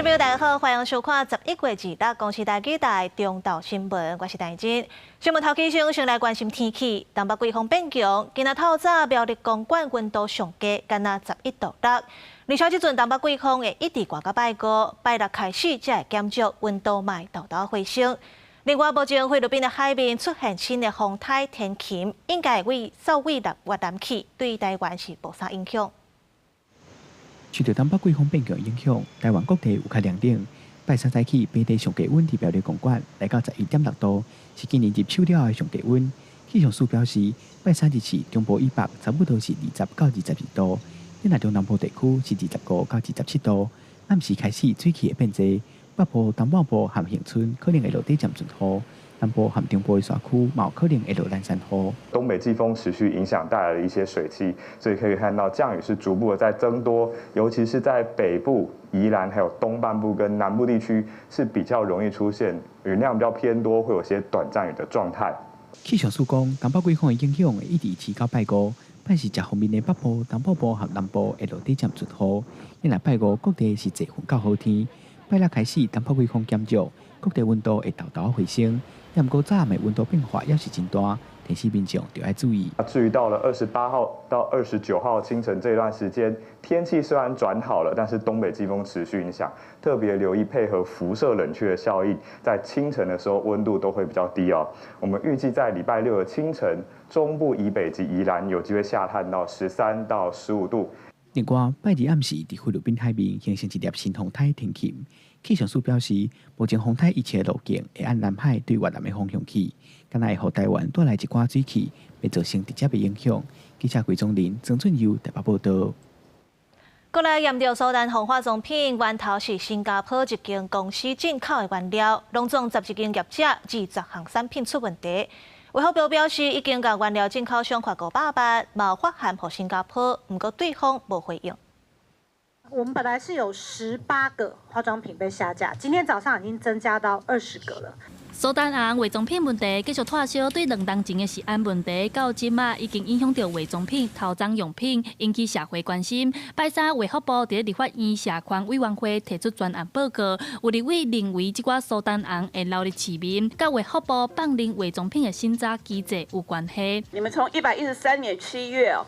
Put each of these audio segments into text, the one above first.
朋友大家好，歡迎收看11月26公視台語台中晝新聞，我是戴真。新聞頭起先，先來關心天氣。東北季風變強，今仔透早苗栗公館溫度上低，干焦11.6度。而且這陣東北季風會一直颳到拜五，拜六開始才會減弱，溫度嘛會沓沓回升。另外，目前菲律賓的海面出現新的風颱天琴，應該會掃位南越南去，對台灣是無啥影響。受著東北季風變強影響，台灣各地有較涼冷。拜三早起，平地上低溫佇苗栗公館來到11.6度，是今年入秋了後的上低溫。氣象署表示，拜三日起，中部以北差不多是20到22度，若中南部地區是25到27度。暗時開始水汽會變濟，北部、東半部和恆春可能會落短暫陣雨，南部和中部的山區嘛有可能會落蘭山雨。東北季風持續影響帶來了一些水汽，所以可以看到降雨是逐步的在增多，尤其是在北部、宜蘭還有東半部跟南部地區是比較容易出現雲量比較偏多，會有些短暫雨的狀態。氣象署講，東北季風的影響會一直持到拜五，拜四這方面的北部、東北部和南部會落短暫陣雨。若拜五各地是濟雲到好天，拜六開始東北季風減弱，各地溫度會沓沓回升。毋過早暗的溫度變化猶是真大，提醒民眾著愛注意。至於到了28號到29號清晨這段時間，天氣雖然轉好了，但是東北季風持續影響，特別留意配合輻射冷卻的效應，在清晨的時候溫度都會比較低哦。我們預計在禮拜六的清晨，中部以北及宜蘭有機會下探到13到15度。另外，拜二暗時，佇菲律賓海面形成一粒新風颱天琴。氣象署表示，目前風颱預測的路徑會按南海對越南的方向去，敢若會予台灣帶來一寡水汽，袂造成直接的影響。記者桂宗林、曾俊佑台北報導。過來驗著蘇丹紅化妝品源頭是新加坡一間公司進口的原料，攏總11間業者20項產品出問題。衛福部表示，已經共原料進口商罰500萬，嘛發函予新加坡，毋過對方無回應。我們本來是有18個化妝品被下架，今天早上已經增加到20個了。蘇丹紅化妝品問題繼續拖燒，對2冬前的食安問題，到這馬已經影響著化妝品、頭鬃用品，引起社會關心。拜三，衛福部佇立法院社權委員會提出專案報告，有立委認為這寡蘇丹紅會流入市面，佮衛福部放任化妝品的審查機制有關係。你們從113年7月哦，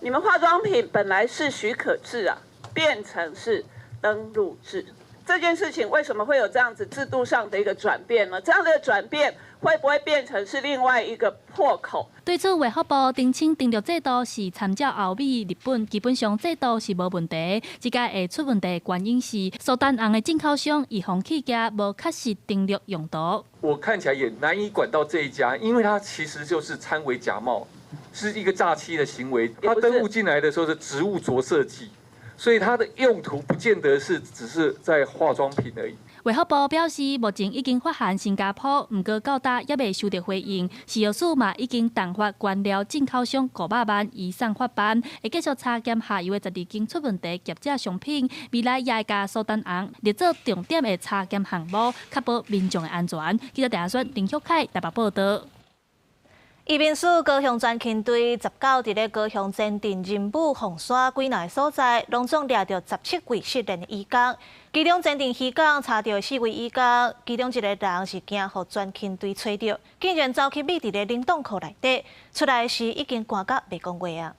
你們化妝品本來是許可制啊，變成是登錄制。這件事情為什麼會有這樣子制度上的一個轉變呢？這樣的轉變會不會變成是另外一個破口？對此，衛福部澄清，登錄制度是參照歐美、日本，基本上制度是無問題。這個會出問題原因是蘇丹紅的進口商預防企業無確實登錄用途。我看起來也難以管到這一家，因為它其實就是摻偽假冒，是一個詐欺的行為。它登錄進來的時候是植物着色劑。所以它的用途不見得是只是在化妝品而已。衛福部表示，目前已經發函新加坡，毋過到今猶未收著回應。食藥署嘛已經重罰原料進口商500萬以上罰鈞，會繼續查檢下游的12間出問題業者商品，未來也會共蘇丹紅列做重點的查檢項目，確保民眾的安全。記者鄭亞孫、林旭凱台北報導。移民署高雄專勤隊19佇咧高雄前鎮仁武鳳山幾若个所在，攏總掠著17位失聯的移工。其中前鎮漁港查著四位移工，其中一個人是驚予專勤隊揣著，竟然走去匿佇咧冷凍庫內底，出來時已經寒甲袂講話啊！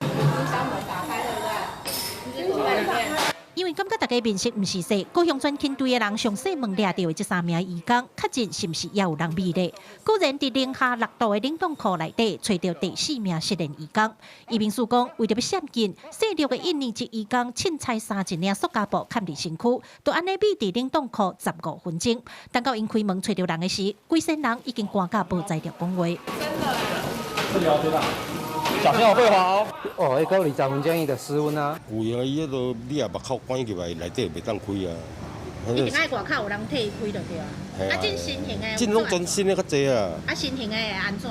箱門打開，對不對？因為感覺大家面色毋是說，高雄專勤隊的人詳細問掠著的這三名移工，確認是毋是猶有人佇咧。果然佇零下6度的冷凍庫內底，揣著第四名失聯移工。移民署講，為著欲閃緊，細粒的印尼籍移工凊彩紗一領塑膠布崁佇身軀，就按呢匿佇冷凍庫15分鐘。等到𪜶開門揣著人的時，規身人已經寒甲無才調講話。真的。小心會滑哦！哦，彼閣20分鐘伊就失溫啊。有啊，伊彼個你若目口關入來，內底袂當開啊。一定愛外口有人替伊開就對啊。啊，這新型的。這攏全新的較濟啊。啊，新型的會按怎？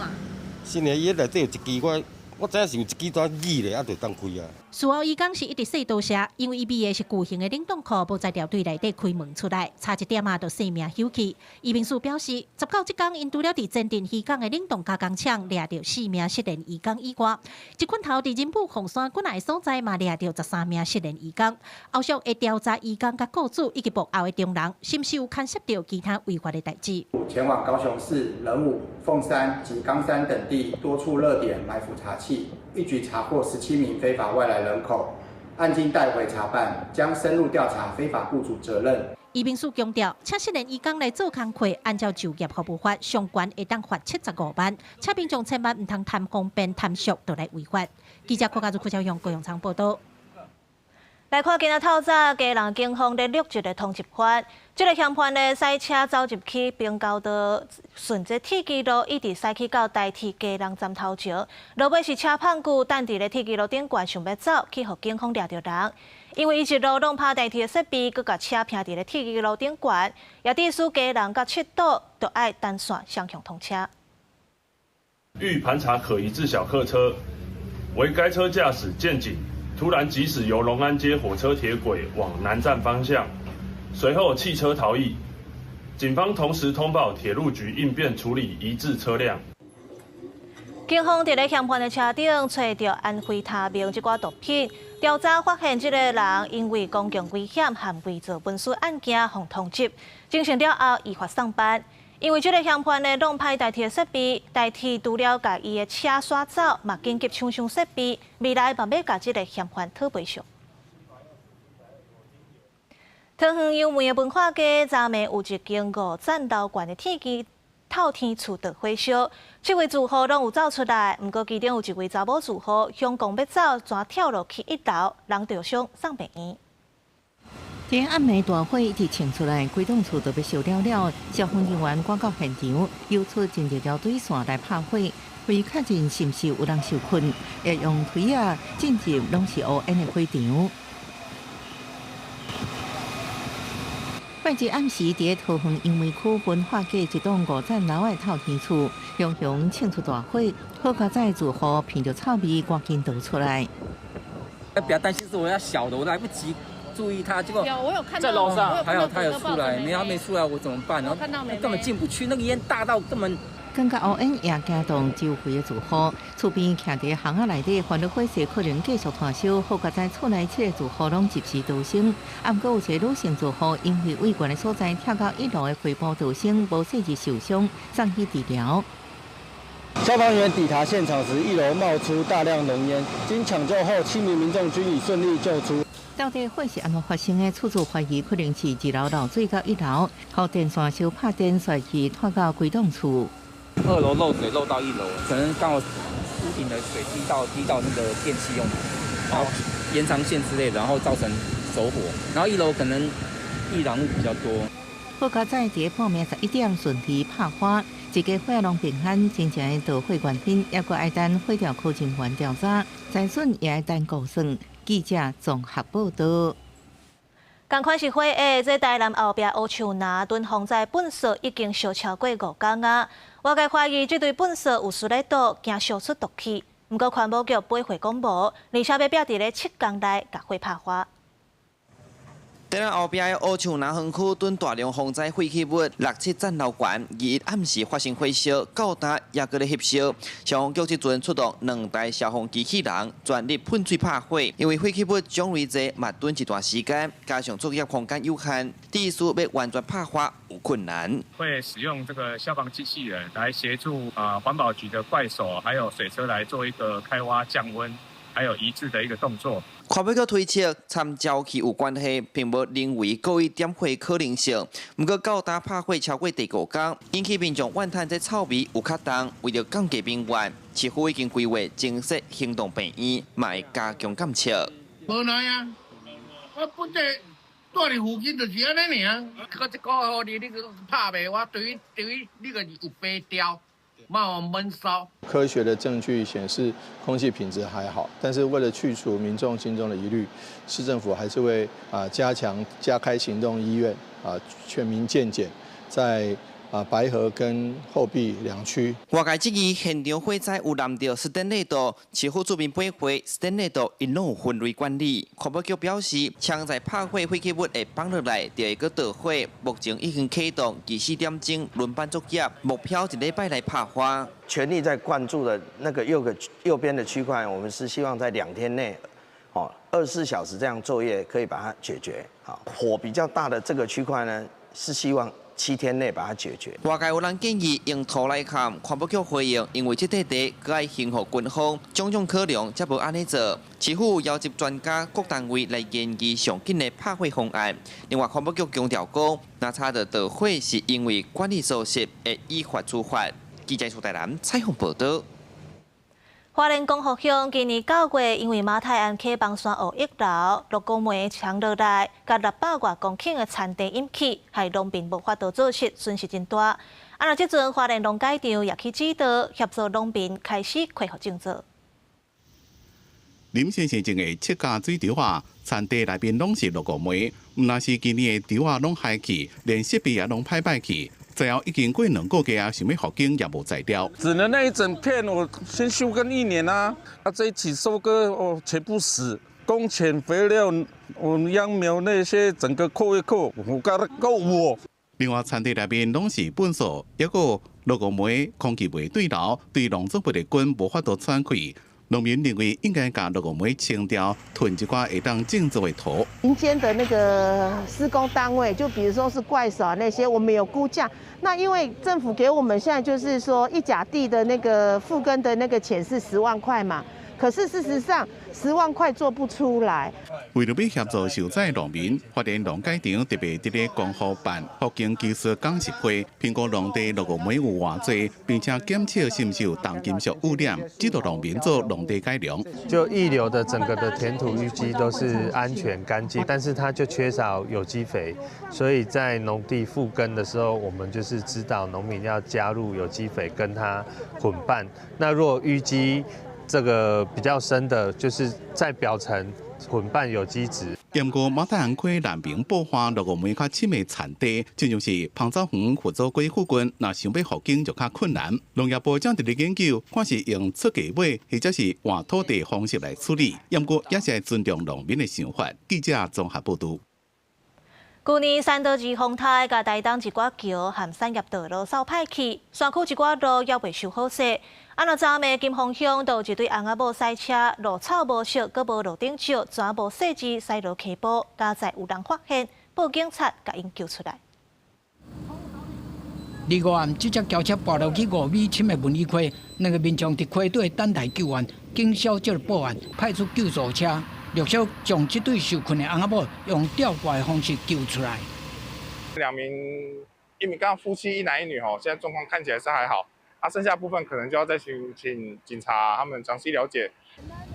新的伊彼內底有一支，我知影是有一支單耳咧，啊，就當開啊。事後伊講是一直說多謝，因為伊買的是舊型的冷凍庫，無才調對內底開門出來，差一點仔就性命休去。移民署表示，19這工𪜶除了佇前鎮漁港的冷凍加工廠掠著四名失聯移工以外，這款頭佇仁武鳳山幾若个所在嘛掠著13名失聯移工。後續會調查移工佮雇主以及幕後的中人，是毋是有牽涉著其他違法的代誌。前往高雄市仁武、鳳山及岡山等地多處熱點埋伏查緝，一舉查獲17名非法外來人口，案經帶回查辦，將深入調查非法雇主責任。移民署強調，請失聯移工來做工課，按照就業服務法，上懸會當罰75萬，請民眾千萬毋通貪方便、貪俗，就來違法。記者郭家如、郭昭雄、高永昌報道。來看今仔透早，基隆警方咧錄一个通緝犯，這个嫌犯咧駛車走入去平交道，順著鐵支路，一直駛去到台鐵基隆站頭前，落尾是車麭久，等佇咧鐵支路頂懸，想欲走，去予警方掠著人。因為伊一路攏拍台鐵的設備，閣共車拚佇咧鐵支路頂懸，也致使基隆佮七堵都愛單線雙向通車。欲盤查可疑之小客車，惟該車駕駛見警，突然疾駛由榮安街火車鐵軌往南站方向，隨後棄車逃逸。警方同時通報鐵路局應變處理疑置車輛。警方佇咧嫌犯的車頂揣著安非他命這寡毒品，調查發現這个人因為公共危險和偽造文書案件，予通緝，偵訊了後依法送辦。因為這个嫌犯呢，弄歹台鐵設備，台鐵除了共伊的車刷走，嘛緊急搶修設備，未來嘛欲共這个嫌犯討賠償。桃園楊梅的文化街，昨暝有一間五層樓懸的鐵支透天厝著火燒，七位住戶攏有走出來，毋過其中有一位查某住戶，雄講欲走，怎跳落去一樓，人著傷送病院。今暗暝大火一直衝出來，規棟厝都欲燒了了。消防人員趕到現場，游出真濟條水線來拍火，為確認是毋是有人受困，會用推仔進入攏是烏煙的火場。拜日暗時，佇桃園楊梅區文化街一棟五層樓的透天厝，熊熊衝出大火，好佳哉住戶聞著臭味，趕緊逃出來。比較擔心是我要小的，我來不及注意他，結果有我有看到在樓上，還好他有出來，沒他沒出來，我怎麼辦？然後根本進不去，那個煙大到根本。感覺烏煙也驚動周圍的住戶，厝邊徛佇巷仔內底，煩惱火勢可能繼續湠燒，好佳哉厝內七个住戶攏及時逃生。啊，毋過有一个女性住戶因為位懸的所在跳到一樓的花圃逃生，無細緻受傷，送去治療。消防員抵達現場時，一樓冒出大量濃煙，經搶救後，7名民眾均已順利救出。到底火是按怎發生的？初步懷疑可能是二樓漏水到一樓，予電線燒拍電，煞去拖到規棟厝。二樓漏水漏到一樓，可能剛好屋頂的水滴到那個電器用品，然後延長線之類的，然後造成走火。然後一樓可能易燃物比較多。好佳哉佇半暝11點順利拍花，一家火攏平安，真正的導火原因猶閣愛等火調科人員調查，財損也愛等估算。記者綜合報道。仝款是火的，這台南後壁烏樹林囤防災糞埽已經燒超過5工啊！外界懷疑這堆糞埽有傈咧倒，驚燒出毒氣。毋過環保局回回講無，而且欲拚佇咧7工內共火拍花。台南後壁的烏樹林園區囤大量防災廢棄物，六七層樓懸，21暗時發生火燒，到今猶閣咧翕燒。消防局這陣出動兩台消防機器人，全力噴水拍火。因為廢棄物種類濟，嘛囤一段時間，加上作業空間有限，致使欲完全拍花有困難。會使用這個消防機器人來協助啊環保局的怪手，還有水車來做一個開挖降溫，還有移置的一個動作。環保局推測，摻焦氣有關係，並無認為故意點火可能性。毋過到今拍火超過第五工，引起民眾怨嘆這臭味有較重。為著降低民怨，市府已經規劃增設行動病院，嘛會加強監測。無奈啊，我本地住佇附近就是按呢爾。閣這個你你拍袂我對於你個有白調。冒悶燒。科學的證據顯示空氣品質還好，但是為了去除民眾心中的疑慮，市政府還是會啊加強加開行動醫院啊全民健檢，在啊，白河跟后壁兩區。外界質疑現場火災有淋著史丹利道，市府出面駁回史丹利道𪜶攏有分類管理。環保局表示，槍在拍火廢棄物會放落來，就會閣著火。目前已經啟動24點鐘輪班作業，目標一禮拜來拍花。全力在灌注的那個右邊的區塊，我們是希望在2天內，哦，24小時這樣作業可以把它解決。好，火比較大的這個區塊呢，是希望7天內把它解決。外界有人建議用土來崁，環保局回應，因為這塊地閣愛還予軍方，種種考量才無按呢做。市府邀集專家、各單位來研究上緊的拍火方案。另外，環保局強調講，若查著著火是因為管理疏失，會依法處罰。記者蘇台南採訪報道。花蓮光復鄉今年9月，因為馬太鞍溪崩山湖溢流，落雨梅沖落來，共600外公頃的田地淹去，害農民無法度做穡，損失真大。啊，若這陣花蓮農改場也去指導協助農民開始恢復種植。林先生種的七甲水稻仔，田地內面攏是落雨梅，毋但是今年的稻仔攏害去，連設備也攏歹歹去。最後已經過2個月啊，想欲復耕也無材料。只能那一整片，我先休耕一年啊。啊，這一起收割哦，全部死，工錢、肥料、我秧苗那些，整個扣一扣，我覺得夠我。另外，田地內面攏是糞埽，抑閣落雨梅，空氣袂對流，對農作物的根無法度喘氣。農民認為應該共落雨梅清掉，囤一寡會當種植的土。民間的那個施工單位，就比如說是怪手啊那些，我們有估價。那因為政府給我們現在就是說一甲地的那個復耕的那個錢是10萬塊嘛，可是事實上10萬塊做不出來。為著欲協助受災農民，花蓮農改場特別佇咧光復辦復耕技術講習會，評估農地落雨梅有偌濟，並且檢測是毋是有重金屬污染，指導農民做農地改良。就溢流的整個的田土淤積都是安全乾淨，但是它就缺少有機肥，所以在農地復耕的時候，我們就是指導農民要加入有機肥跟它混拌。那若淤積這個比較深的，就是在表層混拌有機質。毋過馬太鞍溪南平爆發落雨梅較深的田地，親像是芳草園佛祖溪附近，若想欲復耕就較困難。農業部正佇咧研究，看是用出價買，或者是換土地方式來處理。毋過也是愛尊重農民的想法。記者綜合報導。舊年山道二風颱，共台東一寡橋和產業道路掃歹去，山區一寡路猶未修好勢。啊，若昨暝金峰鄉就有一對翁仔某駛車，路草無熟，閣無路頂石，全無細緻駛落溪埔，佳哉有人發現，報警察共𪜶救出來。25暗，這隻轎車跋落去5米深的文里溪，兩個民眾佇溪底等待救援，警消接報案，派出救助車。陸續將這對受困的翁仔某用吊掛的方式救出來。兩名，一名剛剛夫妻一男一女吼，現在狀況看起來是還好，啊，剩下部分可能就要再請請警察他們詳細了解。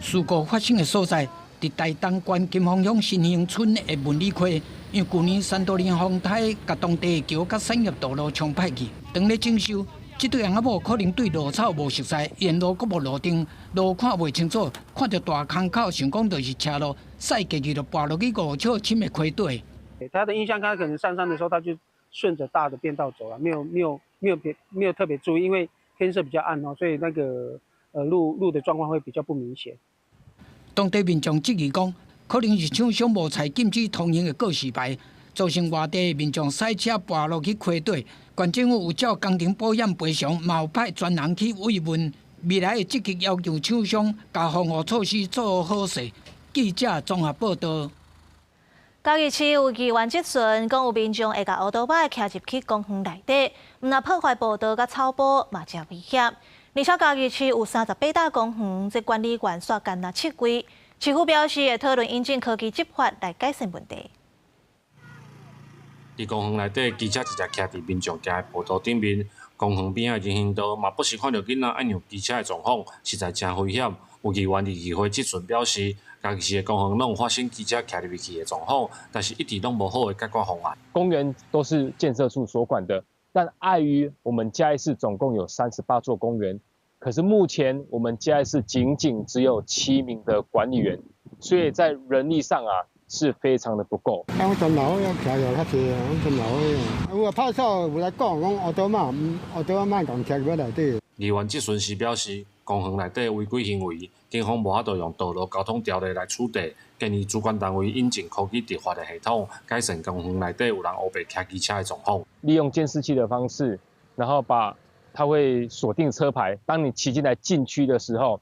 事故發生的所在，佇台東縣金峰鄉新興村的文里溪，因為舊年山多林風颱，共當地的橋佮產業道路沖歹去，當咧整修。這對翁仔某可能對路草無熟似，沿路閣無路燈，路看袂清楚，看著大坑口，想講就是斜路，駛過去就跋落去5尺深的溪底。他的印象，他可能上山的時候，他就順着大的便道走了，沒有沒有沒有別沒有特別注意，因為天色比較暗哦，所以那個路的狀況會比較不明顯。當地民眾質疑講，可能是廠商無採禁止通行的告示牌，造成外地民眾駛車跋落去溪底。縣政府有照工程保險賠償，嘛有派專人去慰問。未來會積極要求廠商共防護措施做好勢。記者綜合報道。嘉義市有議員質詢，講有民眾會共烏多擺騎入去公園內底，毋但破壞步道佮草坡，嘛誠危險。而且嘉義市有38棟公園，這管理員煞干焦七位。市府表示會討論引進科技執法來改善問題。佇公園內底，機車直接騎佇民眾行的步道頂面，公園邊仔人行道嘛，不時看著囡仔按讓機車的狀況，實在誠危險。有議員佇議會質詢表示，嘉義市的公園攏有發生機車騎入去的狀況，但是一直攏無好的解決方案。公園都是建設處所管的，但礙於我們嘉義市總共有38座公園，可是目前我們嘉義市僅僅只有7名的管理員，所以在人力上啊，是非常的不夠。啊，我真老要徛著較濟啊，我真老有啊，拍手有來講，講烏多仔，烏多仔莫共徛入內底。議員質詢時表示，公園內底違規行為，警方無法度用道路交通條例來處罰，建議主管單位引進科技執法的系統，改善公園內底有人烏白騎機車的狀況。利用監視器的方式，然後把它會鎖定車牌，當你騎進來禁區的時候，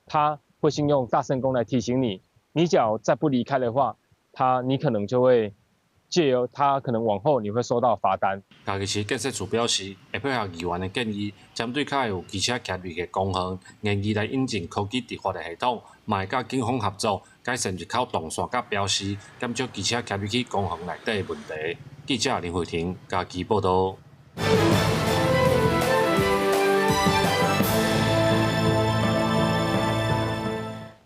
它會先用大聲公來提醒你，你只要再不離開的話，你可能就會借由他可能往後你會收到罰單。嘉義市建設處表示，會配合議員的建議，針對較會有機車騎入的公園，研議來引進科技執法的系統，嘛會佮警方合作，改善入口動線佮標示，減少機車騎入去公園內底的問題。記者林慧婷嘉義報導。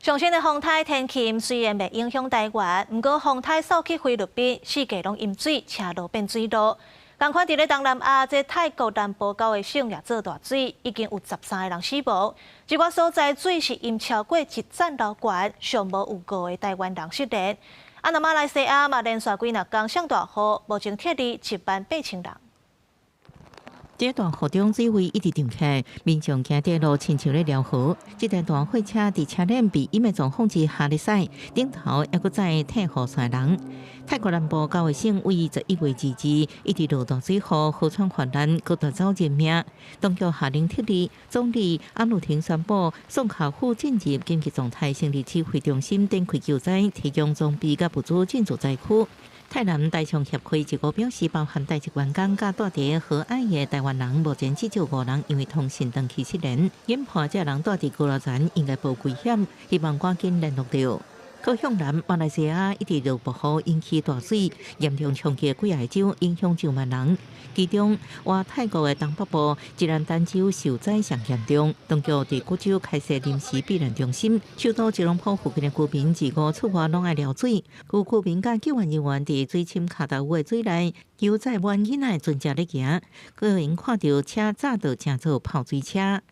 上新的風颱天氣雖然袂影響台灣，毋過風颱掃去菲律賓，四界攏淹水，車路變水路。仝款佇咧東南亞，這泰國南部九個省也做大水，已經有13個人死亡。這寡所在水是淹超過一層樓懸，上無有5個台灣人失聯。啊，那馬來西亞嘛連續幾若工上大雨，目前撤離18000人。這大雨中水位一直漲起，民眾行佇路親像咧撩河。這台大貨車佇車輪被淹的狀況之下咧駛，頂頭猶閣載退雨傘人。泰國南部九個省位11月22日一直落大水雨，河川泛濫，閣奪走人命。當局下令撤離，總理阿努廷宣布，宋卡府進入緊急狀態，成立指揮中心，展開救災，提供裝備佮物資進駐災區。泰南台商協會一個表示，包含台籍員工佮蹛佇河岸的台灣人，目前至少5人因為通訊斷去失聯，研判這人蹛佇高樓層應該無危險，希望趕緊聯絡著。高雄南馬來西亞一直落暴雨引起大水，嚴重衝擊幾个州，影響上萬人。其中，外泰國的東北部吉蘭丹州受災上嚴重，當局佇古州開設臨時避難中心，首都吉隆坡附近的居民自五出外攏愛撩水，有居民佮救援人員佇水深跤頭有的水內救載滿囡仔船隻咧行，個人看著車載著成做泡水車。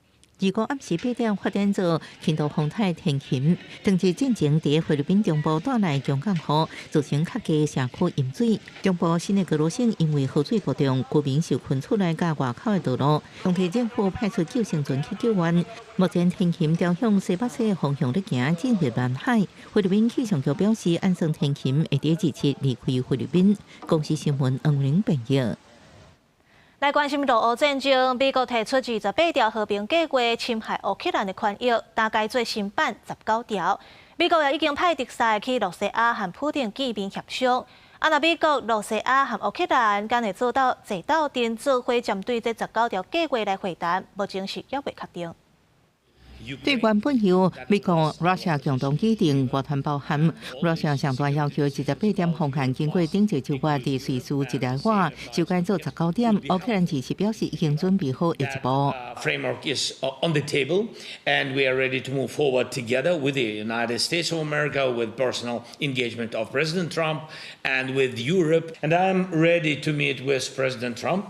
25暗時8點發展做輕度風颱天琴，當日進前佇菲律賓中部帶來強降雨，造成較低社區淹水。中部新的格羅省因為河水暴漲，居民受困厝內佮外口的道路，當地政府派出救生船去救援。目前天琴朝向西北西的方向咧行，進入南海。菲律賓氣象局表示，按算天琴會佇27離開菲律賓。公視新聞黃玲編譯。來關心俄烏戰爭，美國提出28條和平計劃，侵害烏克蘭的權益，大改做新版19條。美國也已經派特使去羅西亞和普丁見面協商。啊，若美國、羅西亞和烏克蘭敢會做到坐鬥陣，做伙針對這19條計劃來會談，目前是猶未確定。對原本由美國、Russia 共同擬定，外團包含 Russia 上大要求28點方案，經過頂一周月佇瑞士日內瓦修改做19點。烏克蘭只是表示已經準備好下一步。 Framework is on the table, and we are ready to move forward together with the United States of America, with personal engagement of President Trump, and with Europe. And I'm ready to meet with President Trump.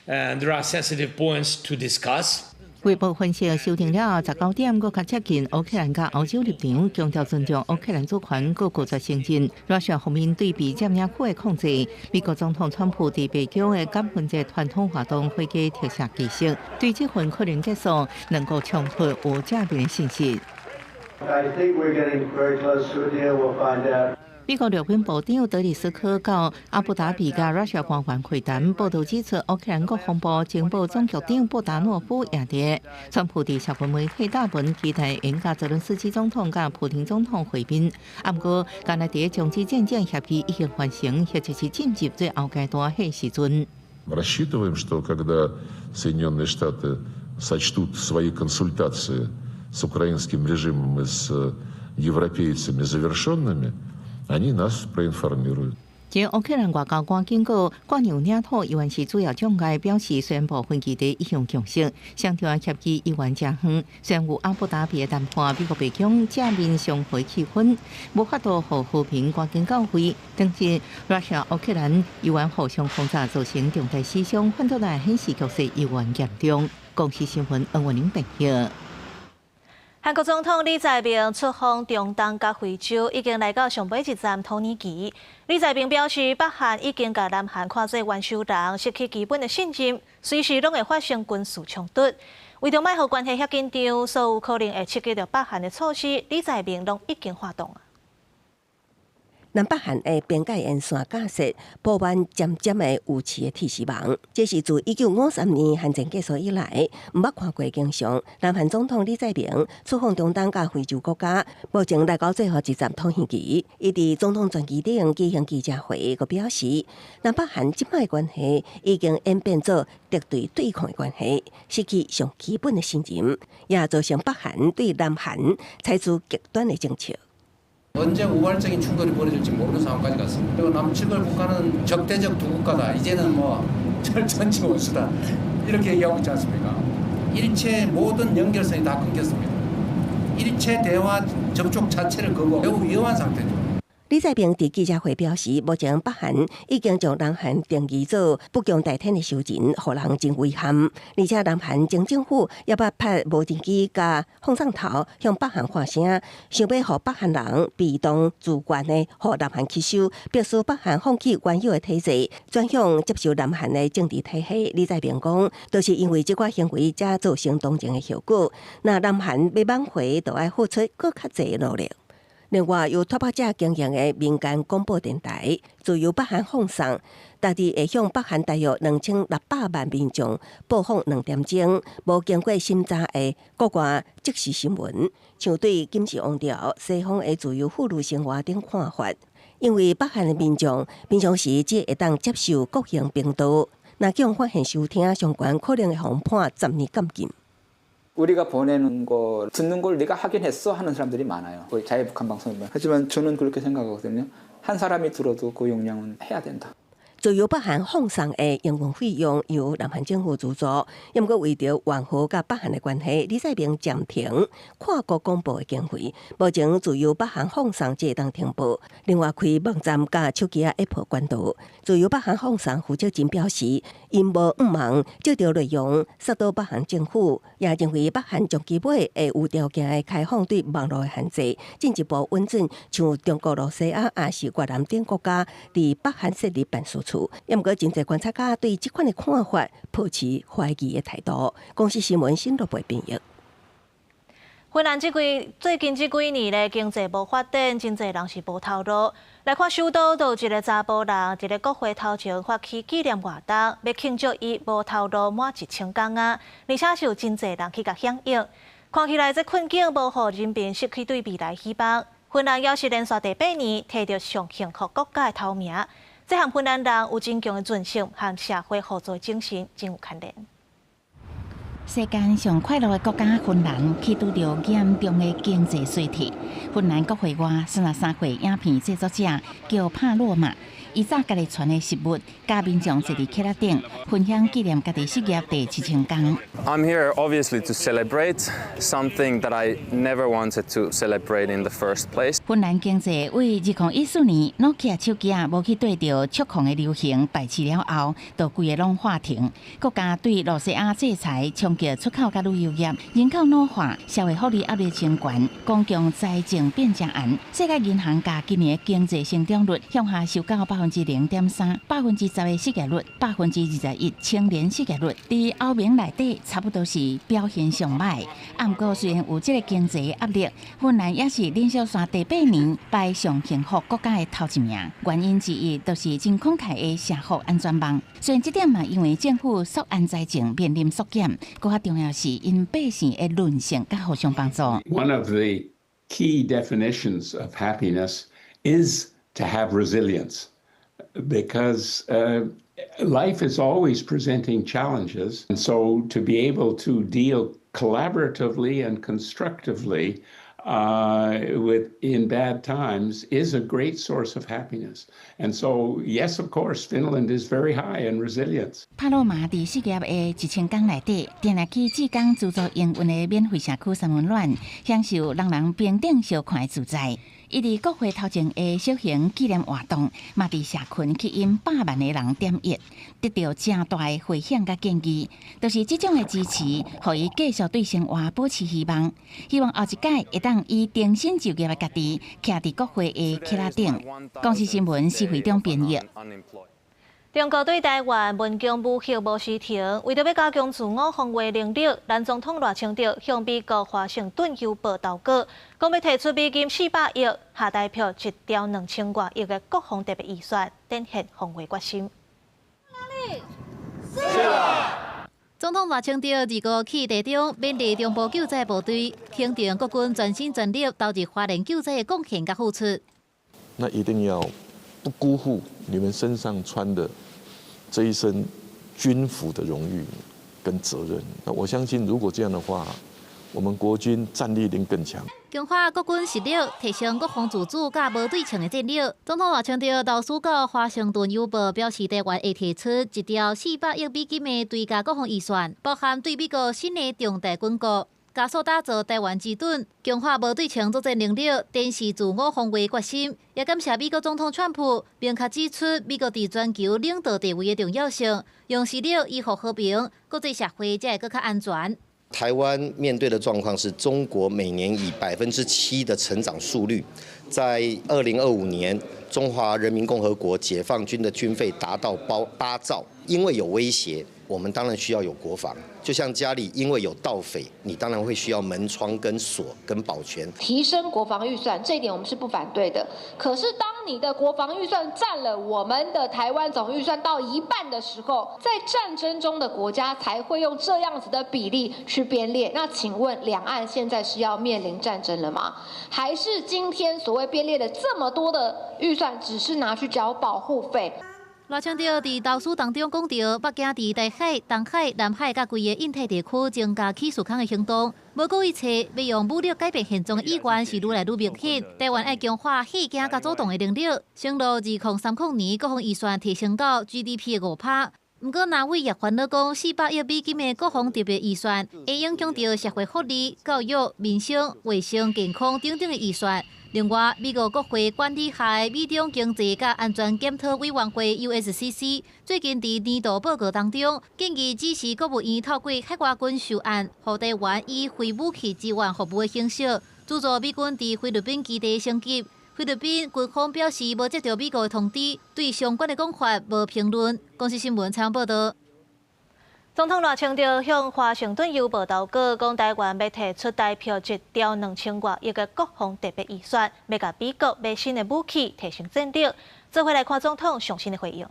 And there are sensitive points to discuss. 衛報分析修訂了19點，閣較接近烏克蘭佮歐洲立場，強調尊重烏克蘭主權，閣拒絕承認。Russia 方面對被佔領區的控制，美國總統川普佇白宮的感恩節傳統活動會計特赦儀式，對這份可能結束兩國衝突有正面信息。 I think we're getting very close to a deal. We'll find out. 美國陸軍部長德里斯科到阿布達比佮 Russia 官員會談，報道指出，烏克蘭國防部情報總局長布達諾夫也佇。川普佇社群媒體貼文，期待會佮澤倫斯基總統佮普丁總統會面。啊，毋過，敢若佇終止戰爭協議已經完成，或者是進入最後階段彼時陣。 Рассчитываем, что когда Соединенные Штаты сочтут свои консультации с украинским режимом и с европейцами завершенными, они нас проинформируют. 前烏克蘭外交官警告，割讓領土猶原是主要障礙，表示宣布分歧佇一項共識，相關協議猶原誠遠。雖然有阿布達比的談判，美國白宮正面相會氣氛，無法度予和平趕緊到位。但是，Russia 烏克蘭猶原互相封殺，造成重大死傷，反倒來顯示局勢猶原嚴重。公視新聞黃文玲編譯。韓國總統李在明出訪中東佮非洲，已經來到上尾一站土耳其。李在明表示，北韓已經共南韓看做冤仇人，失去基本的信任，隨時攏會發生軍事衝突。為著莫予關係遐緊張，所有可能會刺激著北韓的措施，李在明攏已經發動。南北韓的邊界沿線架設布滿尖尖的有刺的鐵絲網，這是自1953年韓戰結束以來毋捌看過景象。南韓總統李在明出訪中東佮非洲國家，目前來到最後一站土耳其。伊佇總統專機頂舉行記者會，閣表示，南北韓這擺關係已經演變做敵對對抗的關係，失去上基本的信任，也造成北韓對南韓採取極端的政策。 언제 우발적인 충돌이 벌어질지 모르는 상황까지 갔습니다. 그리고 남측을 북한은 적대적 두 국가다. 이제는 뭐 철천지 원수다. 이렇게 얘기하고 있지 않습니까? 일체 모든 연결선이 다 끊겼습니다. 일체 대화 접촉 자체를 거부 매우 위험한 상태죠. 李在明佇記者會表示，目前北韓已經將南韓定義做不共戴天的仇人，予人真遺憾。而且南韓前政府也捌派無人機佮放送頭向北韓發聲，想欲予北韓人被動自願的予南韓吸收，迫使北韓放棄原有的體制，轉向接受南韓的政治體系。李在明講，就是因為這寡行為，才造成當前的後果。若南韓欲挽回，就愛付出閣較濟努力。另外，由脫北者經營的民間廣播電臺自由北韓放送，逐日會向北韓大約2600萬民眾播放2點鐘無經過審查的國外即時新聞，像對金氏王朝西方的自由婦女生活等看法。因為北韓的民眾平常時只會當接受國營頻道，若予人發現收聽相關可能會予判10年監禁。 우리가 보내는 거 듣는 걸 네가 확인했어 하는 사람들이 많아요. 거의 자유북한 방송이면. 하지만 저는 그렇게 생각하거든요. 한 사람이 들어도 그 용량은 해야 된다. 自由北韓放送的營運費用由南韓政府資助，毋過為著緩和佮北韓的關係，李在明暫停跨國廣播的經費。目前自由北韓放送只會當停播，另外開網站佮手機仔 App 管道。自由北韓放送負責人表示，𪜶無向望這條內容殺到北韓政府，也認為北韓長期尾會有條件的開放對網路的限制，進一步允准像中國、羅西亞、抑是越南等國家佇北韓設立辦事處。毋過，真濟觀察家對這款的看法抱持懷疑的態度。公視新聞新羅貝編譯。芬蘭這幾最近這幾年咧經濟無發展，真濟人是無頭路。來看首都，就有一个查埔人，佇咧國會頭前發起紀念活動，欲慶祝伊無頭路滿1000工啊！而且是有真濟人去共響應。看起來這困境無予人民失去對未來希望。芬蘭猶是連續第八年摕著上幸福國家的頭名。這和芬蘭人有真強的韌性和社會互助精神，真有牽連。世間上快樂的國家芬蘭，去拄著嚴重的經濟衰退。芬蘭國會外33歲影片製作者叫帕洛馬，伊炸家己傳的食物，佮民眾坐佇屐仔頂，分享紀念家己失業第七千工。 I'm here obviously to celebrate something that I never wanted to celebrate in the first place. 芬蘭經濟為2014年諾基亞手機仔無去綴著觸控的流行敗市了後，就規个攏喊停。國家對羅西亞制裁衝擊出口佮旅遊業，人口老化，社會福利壓力真懸，公共財政變誠絚。世界銀行共今年的經濟成長率向下修到0.3%，10%的失業率，21%青年失業率，佇歐盟內底差不多是表現上䆀。啊，毋過雖然有這個經濟壓力，芬蘭也是連續紲第八年排上幸福國家的頭一名。原因之一就是真慷慨的社會安全網。雖然這點嘛，因為政府縮安財政面臨縮減，閣較重要是𪜶百姓的韌性佮互相幫助。 One of the key definitions of happiness is to have resilience, because life is always presenting challenges. And so to be able to deal collaboratively and constructively with in bad times is a great source of happiness. And so, yes, of course, Finland is very high in resilience. 帕洛馬佇失業的1000工內底，定定去志工資助營運的免費社區三溫暖，享受人人平等相看的自在。伊佇國會頭前的小型紀念活動，嘛佇社群吸引百萬个人點閱，得著誠大的迴響佮建議，就是這種的支持，予伊繼續對生活保持希望，希望後一擺會當以重新就業的家己，徛佇國會的徛仔頂。公視新聞施惠中編譯。中國對台灣文攻武嚇無時停，為著欲加強自我防衛能力，咱總統賴清德向美國華盛頓郵報投稿，講欲提出美金400億，下台票1兆2000外億的國防特別預算，展現防衛決心。總統賴清德2號去台中勉勵中部救災部隊，肯定國軍全心全力投入花蓮救災的貢獻佮付出。那一定要不辜負你們身上穿的這一身軍服的榮譽跟責任。那我相信，如果這樣的話，我們國軍戰力一定更強。強化國軍實力，提升國防自主佮無對稱的戰力。總統賴清德投書到華盛頓郵報，表示台灣會提出1兆400億美金的追加國防預算，包含對美國新的重大軍購，加速打造台灣之盾，強化無對稱作戰能力，展示自我防衛決心。也感謝美國總統川普，明確指出美國佇全球領導地位的重要性，用實力維護和平，國際社會才會閣較安全。台灣面對的狀況是中國每年以7%的成長速率，在2025年，中華人民共和國解放軍的軍費達到8兆，因為有威脅，我們當然需要有國防。就像家裡因為有盜匪，你當然會需要門窗跟鎖跟保全。提升國防預算，這一點我們是不反對的。可是當你的國防預算佔了我們的台灣總預算到一半的時候，在戰爭中的國家才會用這樣子的比例去編列。那請問兩岸現在是要面臨戰爭了嗎？還是今天所謂編列的這麼多的預算，只是拿去繳保護費？賴清德佇投書當中講著，北京佇台海、東海、南海佮規个印太地區增加起事空的行動，無顧一切欲用武力改變現狀的意願是愈來愈明顯。台灣愛強化嚇驚佮主動的能力，承諾2030年國防預算提升到 GDP 的5%。毋過，藍委也煩惱講，400億美金的國防特別預算會影響著社會福利、教育、民生、衛生、健康等等的預算。另外，美國國會管理下的美中經濟佮安全檢討委員會 USCC 最近佇年度報告當中，建議指示國務院透過海外軍售案，予台灣以非武器支援服務的形式，資助美軍佇菲律賓基地升級。菲律賓軍方表示無接著美國的通知，對相關的講法無評論。公視新聞採訪報導。總統賴清德向華盛頓郵報投稿，講台灣欲提出台票1兆2000外億的國防特別預算，欲共美國買新的武器，提升戰力。做伙來看總統上新的回應。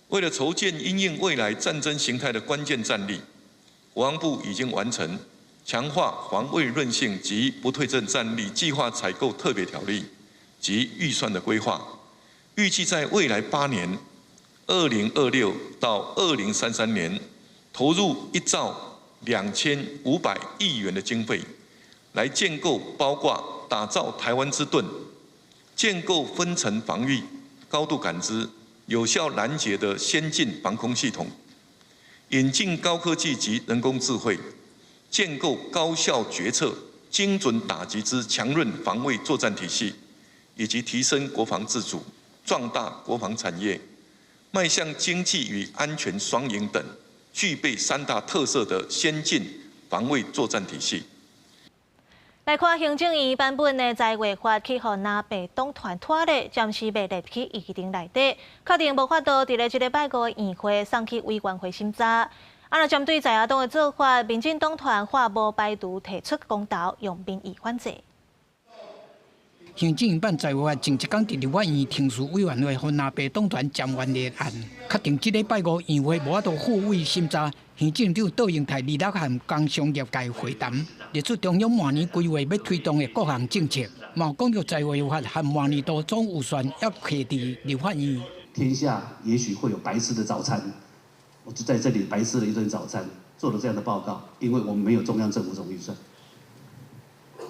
為了籌建因應未來戰爭形態的關鍵戰力，國防部已經完成強化防衛韌性及不對稱戰力計劃採購特別條例及預算的規劃，預計在未來8年，2026到2033年，投入1兆2500億元的經費，來建構包括打造台灣之盾、建構分層防禦、高度感知、有效攔截的先進防空系統，引進高科技及人工智慧，建構高效決策、精準打擊之強韌防衛作戰體系，以及提升國防自主、壯大國防產業，邁向經濟與安全雙贏等，具備三大特色的先進防衛作戰體系。來看行政院版本的在衛法去予藍白黨團拖咧，暫時袂列去議程內底，確定無法度佇咧這禮拜五的院會送去委員會審查。啊，若針對在野黨的做法，民進黨團話無排除提出公投，用民意反制。行政院版在衛法前一工佇立法院程序委員會予藍白黨團占完列案，確定這禮拜五院會無法度付委審查。行政長卓榮泰二六和工商業界會談，列出中央明年規劃欲推動的各項政策，嘛講著在衛法和明年度總預算猶提佇立法院。天下也許會有白吃的早餐，我就在這裡白吃了一頓早餐，做了這樣的報告，因為我們沒有中央政府總預算。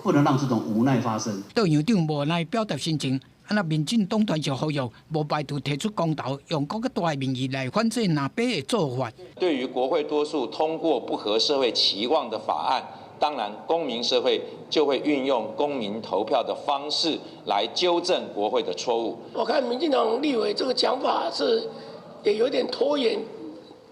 不能讓這種無奈發生。卓院長無奈表達心情，啊，若民進黨團就呼籲，無排除提出公投，用閣較大的民意來反制藍白的做法。對於國會多數通過不合社會期望的法案，當然公民社會就會運用公民投票的方式來糾正國會的錯誤。我看民進黨立委這個講法是也有點拖延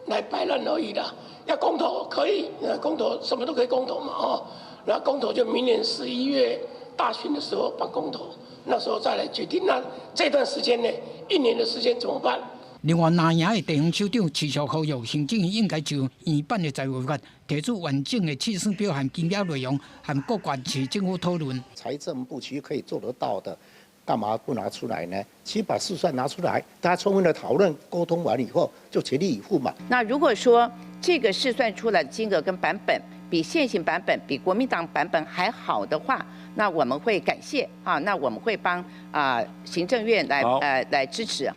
來擺爛而已啦。要公投可以，公投什麼都可以公投嘛，哦，那公投就明年11月大選的時候辦公投，那時候再來決定。那這段時間呢，一年的時間怎麼辦？另外，藍營的地方首長持續呼籲行政院應該就原版的財務法提出完整的試算表和金額內容，和各縣市政府討論。財政部其實可以做得到的，幹嘛不拿出來呢？其實把試算拿出來，大家充分的討論溝通完以後，就全力以赴嘛。那如果說這個試算出來的金額跟版本比現行版本、比國民黨版本還好的話，那我們會感謝啊，那我們會幫啊行政院來支持。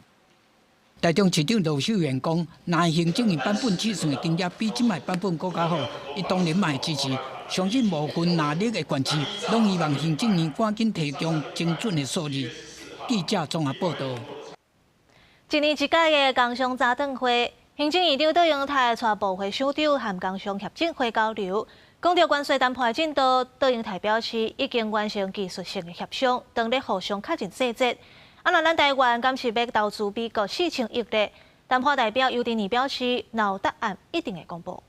台中市長羅秀燕講，若行政院版本試算的金額比這擺版本閣較好，伊當然嘛會支持。相信無分藍綠的縣市，攏希望行政院趕緊提供精準的數字。記者綜合報導。一年一屆的工商早頓會，行政院長卓榮泰帶部會首長和工商協進會交流，講著關稅談判的進度。卓榮泰表示，已經完成技術性的協商，當咧互相確認細節。啊，若咱台灣敢是欲投資美國4000億咧？談判代表游丹妮表示，若有答案一定會公布。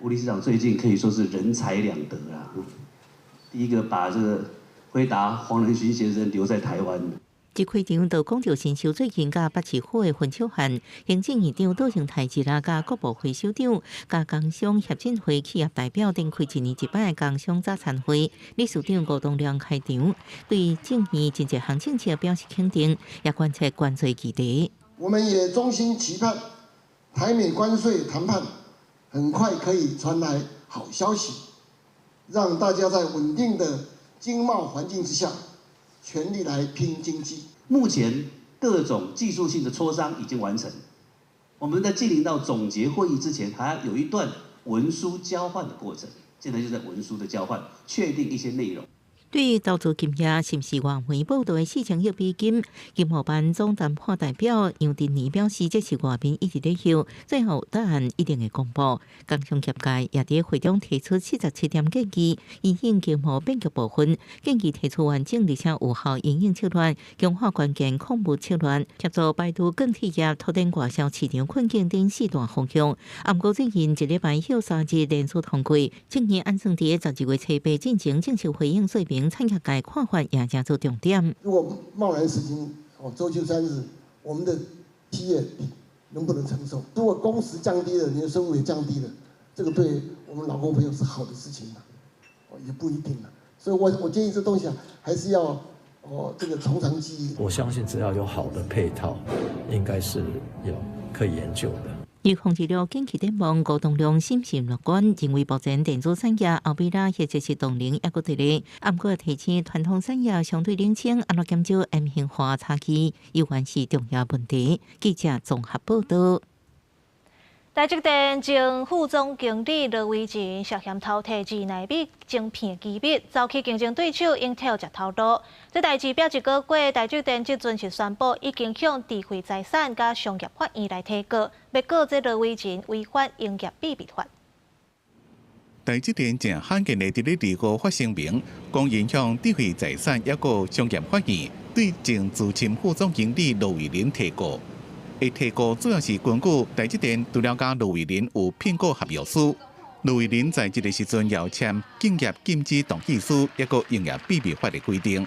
吳理事長最近可以說是人財兩得啦。第一個把這個輝達黃仁勳先生留在台灣。一開場就講著新秀最近佮北市府的分手案，行政院長卓榮泰一啦，佮各部會首長、佮工商協進會企業代表展開一年一擺的工商早餐會。理事長吳東亮開場，對政院真濟項政策表示肯定，也關切關稅議題。我們也衷心期盼台美關稅談判很快可以傳來好消息，讓大家在穩定的經貿環境之下，全力來拼經濟。目前各種技術性的磋商已經完成，我們在進行到總結會議之前，還有一段文書交換的過程。現在就在文書的交換，確定一些內容。對於投資金額是毋是外媒報導的4000億美金，經貿辦總談判代表楊振寧表示，這是外面一直咧求，最後答案一定會公布。工商業界也佇會中提出77點建議，因應經貿變局部分，建議提出完整而且有效因應策略，強化關鍵礦物策略，協助排除鋼鐵業、拓展外銷市場困境等四大方向。啊，毋過最近一禮拜歇3日連續通過，政院按算佇12月初8進行正式回應說明。產業界看法也誠做重點。如果貿然實行哦週休三日，我們的企業能不能承受？如果工時降低了，你的收入也降低了，這個對我們勞工朋友是好的事情嗎？哦，也不一定了。所以我建議這東西啊，還是要哦這個從長計議。我相信只要有好的配套，應該是有可以研究的。預防治療景氣展望，吳東亮審慎樂觀，認為目前電子產業後壁啦，或者是動能猶閣佇咧，毋過提醒傳統產業相對領先，按怎減少 M 型化差距，猶原是重要問題。記者綜合報導。台積電前副總經理羅威仁涉嫌偷提2奈米晶片機密，遭去競爭對手英特爾食頭路。這代誌變一個月，台積電這陣是宣布已經向智慧財產佮商業法院來提告，欲告這羅威仁違反營業秘密法。台積電誠罕見的佇咧25發聲明，講𪜶向智慧財產抑閣商業法院對前資深副總經理羅威仁提告。會提告主要是根據台積電除了佮羅威仁有聘雇合約書，羅威仁在這個時陣有簽競業禁止同意書，抑閣營業秘密法的規定。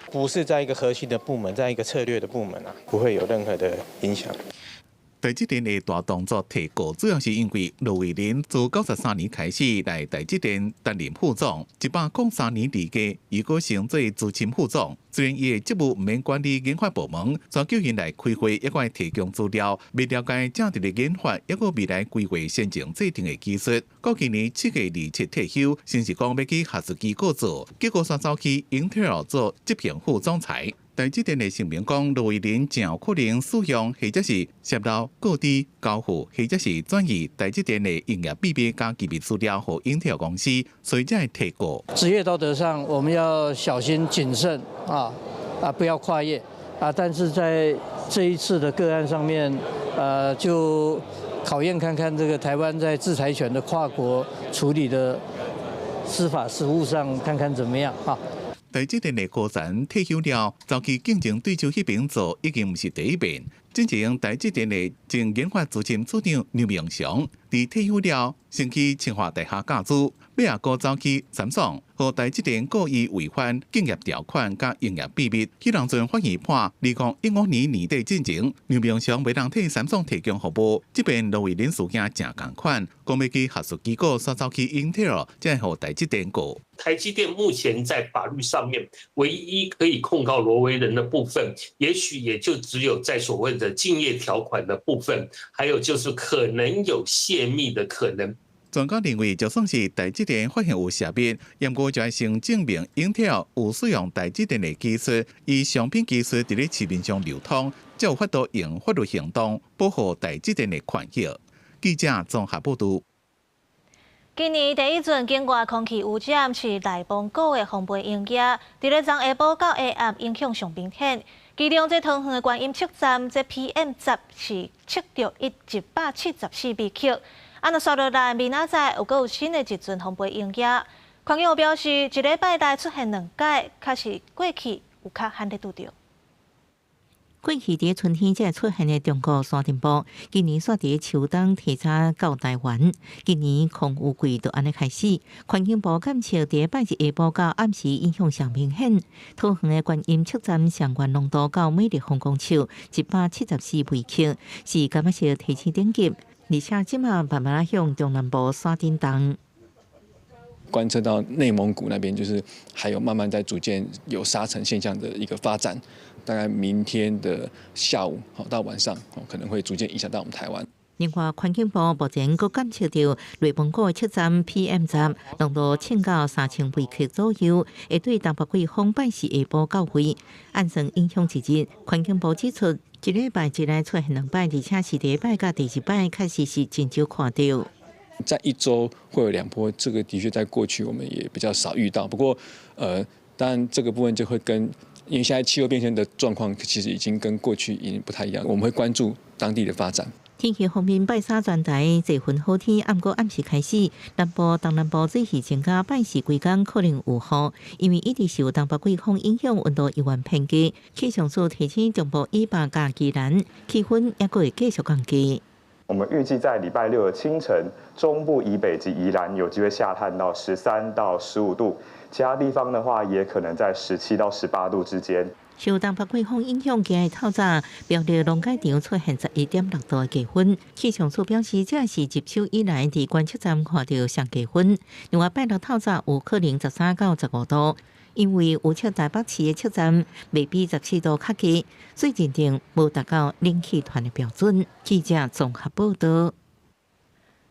不是在一個核心的部門，在一個策略的部門啊，不會有任何的影響。台積電的大動作提告，主要是因為羅威仁自93年開始來台積電擔任副總，103年離家，伊閣升做資深副總。雖然伊的職務毋免管理研發部門，卻叫𪜶來開會，抑閣提供資料，欲了解正佇咧研發，抑閣未來規劃先進製程的技術。閣今年7月27退休，先是講欲去合資機構做，結果煞走去英特爾做執行副總裁。台積電的聲明講，羅威仁誠有可能使用或者是洩露、告知、交付或者是轉移台積電的營業秘密佮機密資料予英特爾公司，所以才會提告。職業道德上，我們要小心謹慎啊啊，不要跨越啊。啊，但是在這一次的個案上面，就考驗看看這個台灣在智財權的跨國處理的司法實務上，看看怎麼樣啊。台積電的高層退休了，走去競爭對手彼爿做，已經毋是第一遍。進前台積電的前研發資深處長劉明祥，佇退休了，先去清華大學教書，尾仔閣走去三星，予台積電告伊違反競業條款佮營業秘密。彼當陣法院判，2015年年底進前，劉明祥袂當替三星提供服務。這遍羅惠仁事件誠仝款，講欲去學術機構，煞走去英特爾，才會予台積電告。台積電目前在法律上面唯一可以控告羅維仁的部分，也許也就只有在所謂的競業條款的部分，還有就是可能有洩密的可能。專家認為，就算是台積電發現有洩密，毋過就愛先證明英特爾有使用台積電的技術，以商品技術佇咧市面上流通，才有法度用法律行動保護台積電的權益。記者綜合報導。今年第一陣境外空氣污染是內蒙古的風背鷹仔，佇咧昨下晡到下暗影響上明顯。其中這桃園的觀音測站，這 PM10是測著174微克。啊，若紲落來，明仔載又閣有新的一陣風背鷹仔。環境部表示，一禮拜內出現兩擺，確實過去有較罕咧拄著。過去佇春天才會出現的中國沙塵暴，今年煞佇秋冬提早到台灣。今年空污季就按呢開始。環境部監測佇拜日下晡到暗時影響上明顯。桃園的觀音測站上懸濃度到每立方公尺174微克，是柑仔色提醒等級。而且這馬慢慢向中南部山頂動。觀測到內蒙古那邊，就是還有慢慢在逐漸有沙塵現象的一個發展。大概明天的下午到晚上，可能會逐漸影響到我們台灣。另外，環境部目前閣監測到內蒙古的測站 PM10濃度衝到3000微克左右，會對東北季風拜四下晡到位，按算影響一日。環境部指出，一禮拜之內出現兩擺，而且是第一擺佮第二擺，確實是真少看著。在一周會有兩波，這個的確在過去我們也比較少遇到。不過，當然這個部分就會跟，因為現在氣候變遷的狀況其實已經跟過去已經不太一樣，我們會關注當地的發展。天氣方面，拜三全台濟雲好天，毋過暗時開始，南部、東南部水汽增加，拜四規工可能有雨，因為一直受東北季風影響，溫度猶原偏低。氣象署提醒中部以北佮宜蘭，氣溫猶閣會繼續降低。我們預計在禮拜六的清晨，中部以北及宜蘭有機會下探到13到15度，其他地方的話也可能在17到18度之間。受東北季風影響，今日透早苗栗農改場出現11.6度的低溫。氣象署表示，這是入秋以來佇觀測站看著上低溫。另外，拜六透早有可能13到15度，因為有測台北市的測站未比14度較低，所以認定無達到冷氣團的標準。記者綜合報導。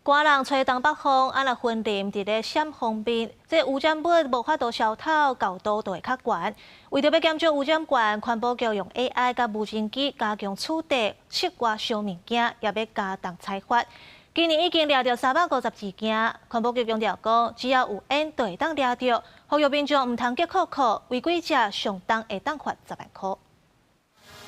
寒人吹東北風，啊若雲林佇咧閃鋒面，這污染物無法度消透，厚度就會較懸。為著欲減少污染源，環保局用 AI 佮無人機加強取締室外燒物件，也欲加重裁罰。今年已經掠著352件，環保局強調講，只要有煙就會當掠著，呼籲民眾毋通激扣扣，違規者上重會當罰10萬箍。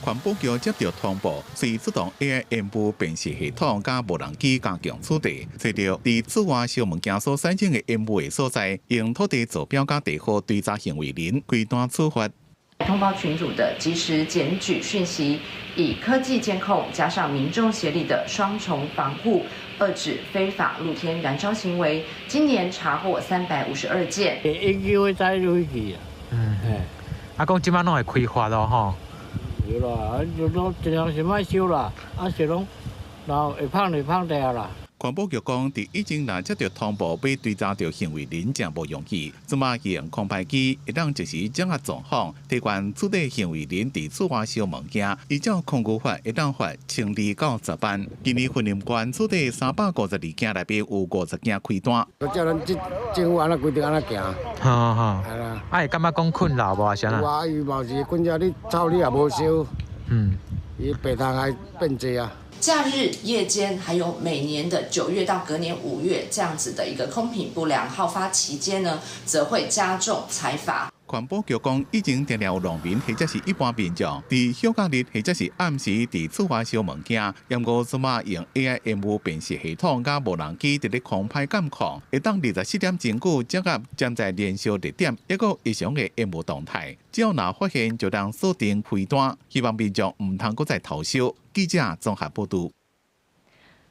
環保局接著通報，隨出動 AI 煙霧辨識系統佮無人機加強取締，揣著佇室外燒物件所產生的煙霧的所在，用土地坐標佮地號追查行為人，開單處罰。通報群組的即時檢舉訊息，以科技監控加上民眾協力的雙重防護，遏止非法露天燃燒行為。今年查獲352件。應該會載落去啊。嗯，啊，講這擺攏會開罰囉吼。對啦，就攏盡量是莫燒啦，啊是攏，然後會芳就芳著啦。環保局講，佇以前若接著通報欲追查著行為人，誠無容易。這馬用空拍機會當即時掌握狀況，提懸取締行為人佇室外燒物件，依照空污法會當罰1200到10萬。今年雲林縣取締352件內面有50件開單。照咱這政府按呢規定按呢行。好好。係啦。啊，會感覺講困擾無？還是按怎？有啊，伊嘛是困擾你臭你也無燒。伊白窗還變濟啊。假日、夜間，還有每年的9月到隔年5月這樣子的一個空品不良好發期間呢，則會加重裁罰。環保局講，以前定定有農民或者是一般民眾，佇休假日或者是暗時佇厝外燒物件，毋過這馬用 AI 煙霧辨識系統佮無人機佇咧空拍監控，會當24點鐘久掌握潛在燃燒熱點，抑閣異常的煙霧動態，只要若發現就通鎖定開單，希望民眾毋通閣再偷燒。記者綜合報導。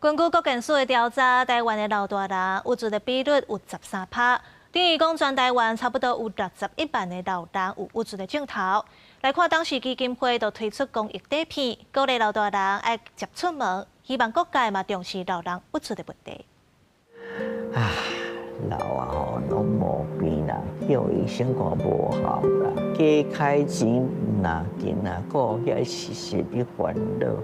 根據國健署的調查，台灣的老大人鬱卒的比率有13趴，等於講全台灣差不多有61萬的老人有鬱卒的症頭。來看當時基金會就推出公益短片，鼓勵老大人愛捷出門，希望各界嘛重視老人鬱卒的問題。啊，老啊吼，攏無病啦，叫醫生講無效啦，加開錢毋若緊啊，顧遐時時咧煩惱。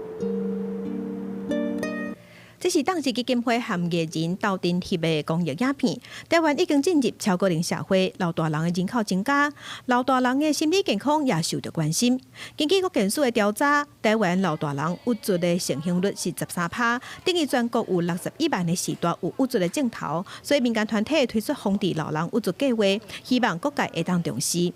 這是當時基金會和藝人鬥陣翕的公益影片。台灣已經進入超高齡社會，老大人的人口增加，老大人的心理健康也受到關心。根據國健署的調查，台灣老大人鬱卒的盛行率是13趴，等於全國有61萬的序大有鬱卒的症頭，所以民間團體推出防治老人鬱卒計劃，希望各界會當重視。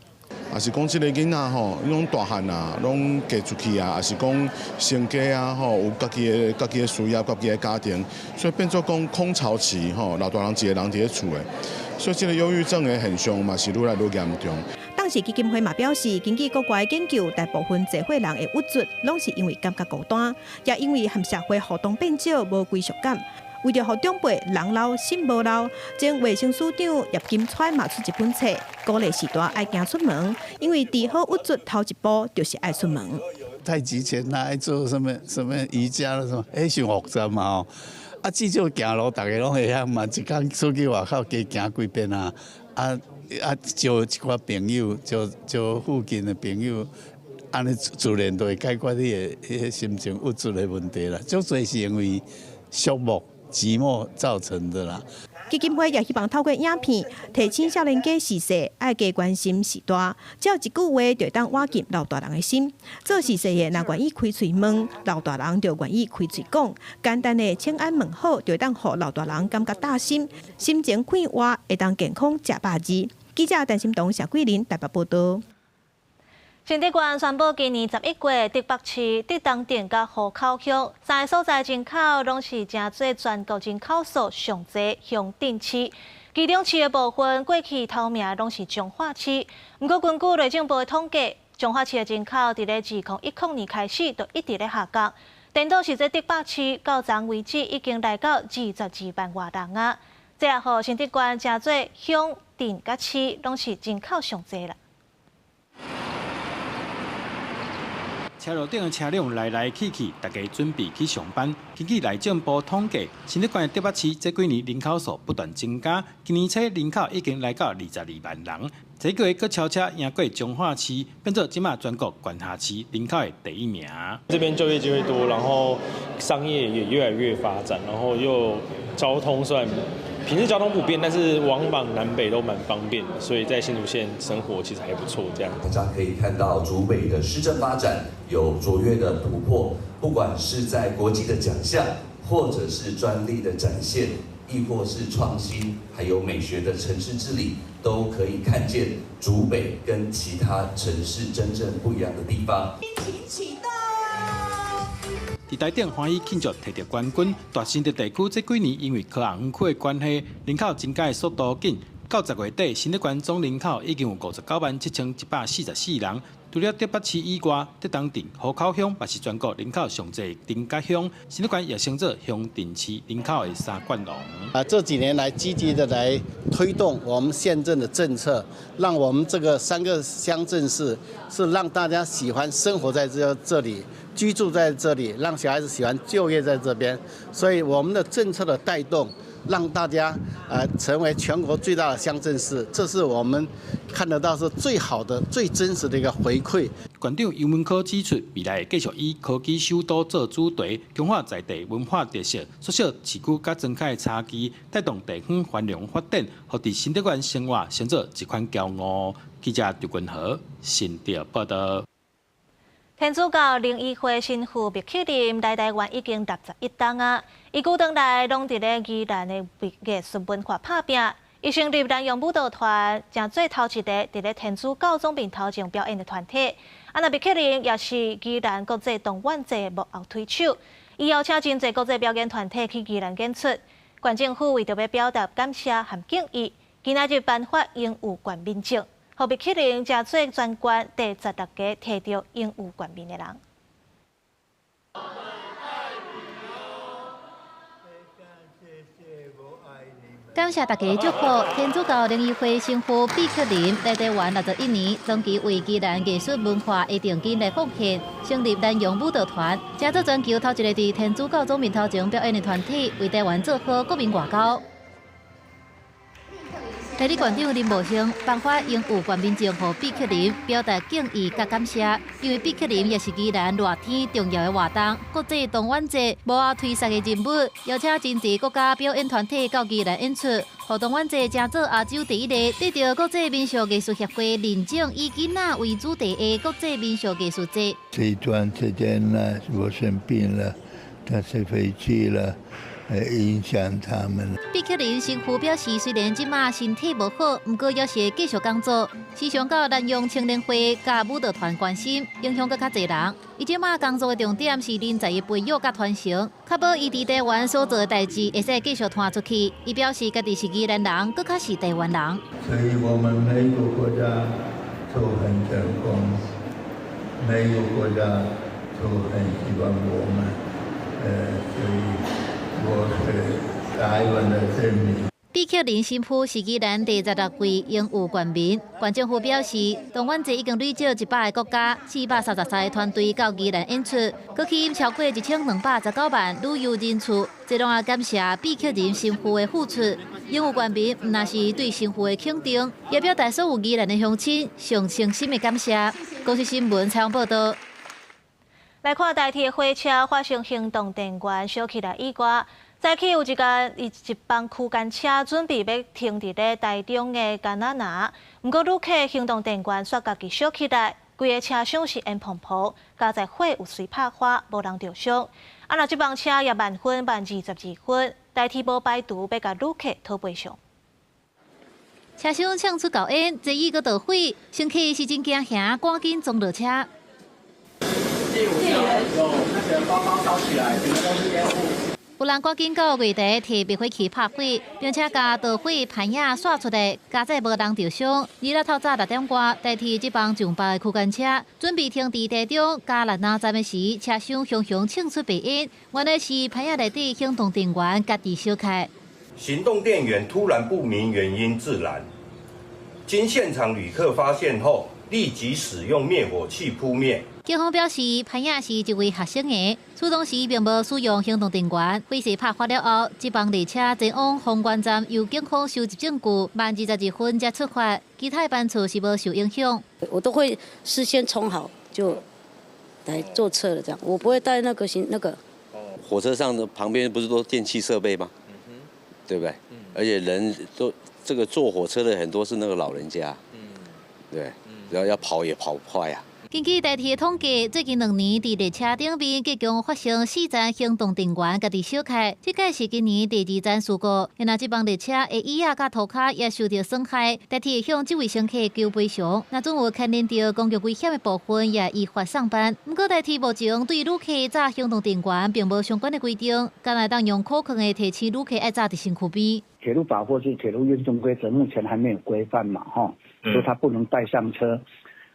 也是講這个囡仔吼，攏大漢啊，攏嫁出去啊，也是講成家啊吼，有家己的事業、家己的家庭，所以變做講空巢期吼，老大人一个人佇咧厝的，所以這個憂鬱症的現象嘛是愈來愈嚴重。當時基金會嘛表示，根據國外研究，大部分濟歲人會鬱卒，攏是因為感覺孤單，也因為和社會互動變少，無歸屬感。為著予長輩人老心無老，前衛生署長葉金川嘛出一本冊，鼓勵序大愛行出門，因為治好鬱卒頭一步就是愛出門。太極拳啊，愛做什麼什麼瑜伽啦什麼，彼傷複雜嘛吼。啊，至少行路逐个攏會曉嘛，一工出去外口加行幾遍啊，啊招一寡朋友，招招附近的朋友，按呢自然就會解決你的彼个心情鬱卒的問題啦。足濟是因為寂寞。寂寞造成的啦。基金會也希望透過影片提醒少年家序細愛加關心序大，只要一句話就會當挖進老大人的心。做序細的若願意開喙問，老大人就願意開喙講。簡單的請安問好，就會當予老大人感覺貼心，心情快活，會當健康食百二。記者陳心彤、謝桂林台北報導。新竹縣宣布，今年11月，竹北市、竹東鎮佮湖口鄉三个所在人口攏是成做全國人口數上濟鄉鎮市。其中市的部分過去頭名攏是彰化市，毋過根據內政部的統計，彰化市的人口佇咧2010年開始就一直咧下降，顛倒是這竹北市到昨為止已經來到22萬外人啊！這也予新竹縣成做鄉鎮佮市攏是人口上濟啦。車路頂的車輛來來去去，大家準備去上班。根據內政部統計，新竹縣竹北市這幾年人口數不斷增加，今年初人口已經來到22萬人。這個月閣超車贏過彰化市，變做這馬全國縣轄市人口的第一名。這邊就業機會多，然後商業也越來越發展，然後又交通算平日交通不便，但是往往南北都蠻方便的，所以在新竹縣生活其實還不錯。這樣大家可以看到竹北的市政發展有卓越的突破，不管是在國際的獎項，或者是專利的展現，亦或是創新，還有美學的城市治理，都可以看見竹北跟其他城市真正不一樣的地方。佇台頂歡喜慶祝摕著冠軍，大新竹地區這幾年因為科學園區的關係，人口增加的速度緊。到10月底，新竹縣總人口已經有59萬7144人。除了竹北市以外，竹東鎮、湖口鄉嘛是全國人口上濟鎮佮鄉。新竹縣也升做鄉鎮市人口的三冠王。啊，這幾年來積極的來推動我們縣政的政策，讓我們這個三個鄉鎮市是讓大家喜歡生活在這裡，居住在這裡，讓小孩子喜歡就業在這邊。所以我們的政策的帶動，讓大家成為全國最大的鄉鎮市，這是我們看得到是最好的、最真實的一個回饋。縣長游文科指出，未來會繼續以科技首都做主題，強化在地文化特色，縮小市區佮莊跤的差距，帶動地方繁榮發展，予佇新竹縣生活成做一款驕傲。記者劉君和新竹報導。天主教靈醫會神父麥克林來台灣已經61冬啊，伊久當來攏佇咧宜蘭的藝術文化拍拚。伊成立南洋舞蹈團，成做頭一個佇咧天主教總面頭前表演的團體。啊，若畢克林也是宜蘭國際動玩節幕後推手，伊邀請真濟國際表演團體去宜蘭演出。縣政府為著欲表達感謝和敬意，今仔日頒發榮譽縣民證，予畢克林成做全縣第16個提著榮譽縣民的人。感謝大家祝福，天主教靈恩會神父畢克林來台灣61年，長期為宜蘭藝術文化的重金來奉獻，成立南洋舞蹈團，成做全球頭一個佇天主教總面頭前表演的團體，為台灣做好國民外交。代理縣長林茂興頒發榮譽縣民證予畢克林，表達敬意佮感謝，因為畢克林也是宜蘭熱天重要的活動，國際動玩節幕後推捒的人物，邀請真濟國家表演團體到宜蘭演出，予動玩節成做亞洲第一个得著國際民俗藝術協會認證，以囡仔為主題的國際民俗藝術節。這一段時間呢，我生病了，但是回去了。影響他們。畢克林神父表示，雖然這馬身體無好，毋過猶是會繼續工作。時常到南洋青年會佮舞蹈團關心，影響閣較濟人。伊這馬工作的重點是人才的培育佮傳承，確保伊佇台灣所做的代誌會使繼續傳出去。伊表示，家己是宜蘭人，閣較是台灣人。所以我們每個國家都很成功，每個國家都很喜歡我們，所以。我是台灣的人民。畢克林神父是宜蘭第16位榮譽縣民。縣政府表示，動玩節已經累積100個國家、433個團隊到宜蘭演出，閣吸引超過1219萬旅遊人次。這攏也感謝畢克林神父的付出。榮譽縣民毋但是對神父的肯定，也表達所有宜蘭的鄉親上誠心的感謝。公視新聞採訪報導。來看台鐵火車發生行動電源燒起來意外。早起有一間一班區間車準備欲停佇咧台中的甘仔林，毋過旅客行動電源煞家己燒起來，規个車廂是煙蓬蓬，佳哉火有隨拍花，無人著傷。啊，若這班車也慢分慢22分，台鐵無排除欲共旅客討賠償。車廂嗆出厚煙，座椅閣著火，乘客是真驚嚇，趕緊衝落車。有那個包包燒起來，整個都是煙霧。有人趕緊到月台提滅火器拍火，並且共著火攀仔徙出來，佳哉無人著傷。二日透早6點外，台鐵這班上百的區間車準備停佇台中嘉南站的時，車廂熊熊衝出白煙，原來是攀仔內底行動電源家己燒開。行動電源突然不明原因自燃，經現場旅客發現後，立即使用滅火器撲滅。警方表示，潘仔是一位學生的，出動時並無使用行動電源。火勢拍發了後，這班列車前往豐原站，由警方收集證據，慢22分才出發，其他班次是無受影響。我都會事先充好就來坐車了，這樣我不會帶那個行那個。火車上的旁邊不是都電器設備嗎？對不對？而且人都這個坐火車的很多是那個老人家，對，然後要跑也跑不快啊。根據台鐵統計，最近2年佇列車頂面共計發生4宗行動電源家己燒開，這屆是今年第二宗事故。若這班列車的椅仔佮塗跤也受著損害，台鐵向這位乘客求賠償。若準有牽連著公共危險的部分，也依法送辦。毋過台鐵目前對旅客紮行動電源並無相關的規定，敢會當用可控的提醒旅客愛紮佇身軀邊。鐵路法或是鐵路運送規則目前還沒有規範嘛，吼，說他不能帶上車。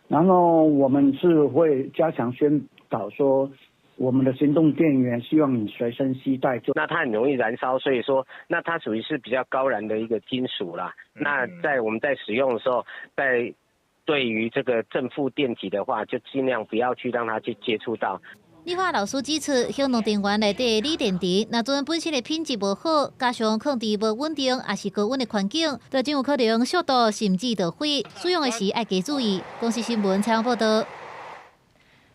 然後我們是會加強宣導，說我們的行動電源希望你隨身攜帶。就那它很容易燃燒，所以說那它屬於是比較高燃的一個金屬啦。那在我們在使用的時候，在對於這個正負電極的話，就盡量不要去讓它去接觸到。理化老師指出，行動電源內底鋰電池，若陣本身的品質無好，加上放佇無穩定，抑是高溫的環境，就真有可能燒到甚至著火。使用的時愛加注意。公視新聞採訪報導。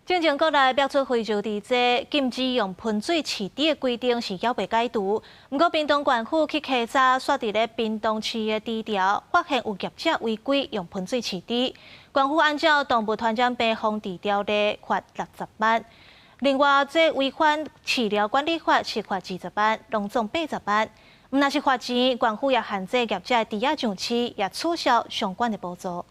進前國內爆出非洲佇這禁止用噴水飼豬的規定是猶未解除，毋過屏東縣府去稽查，煞佇咧屏東市的豬寮，發現有業者違規用噴水飼豬。縣府按照動物傳染病防治條例，罰60萬。另外，這違反飼料管理法是罰20萬，攏總80萬。毋但是罰錢，縣府也限制業者豬仔上市，也取消相關的補助。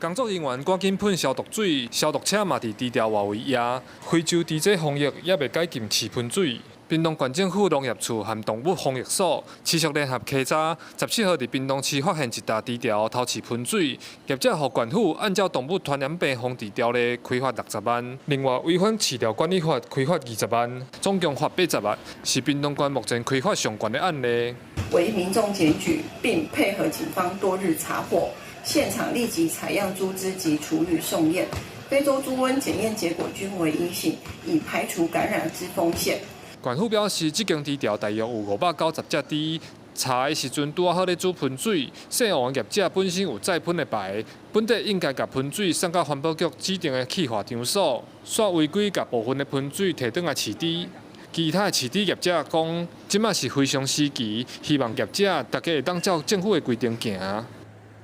工作人員趕緊噴消毒水，消毒車嘛佇豬埕外圍壓。非洲豬這防疫猶未解禁飼噴水。屏東縣政府農業處和動物防疫所持續聯合稽查，17號佇屏東市發現一沓豬埕偷飼噴水，業者予縣府按照動物傳染病防治條例開罰60萬，另外違反飼料管理法開罰20萬，總共罰80萬，是屏東縣目前開罰上懸的案例。為民眾檢舉，並配合警方多日查獲，現場立即採樣豬隻及廚餘送驗，非洲豬瘟檢驗結果均為陰性，以排除感染之風險。縣府表示，這間豬埕大約有590隻豬，查的時陣拄仔好咧煮噴水，姓王業者本身有載噴的牌，本底應該共噴水送到環保局指定的氣化場所，煞違規共部分的噴水提轉來飼豬。其他的飼豬業者講，這馬是非常時期，希望業者大家會當照政府的規定行。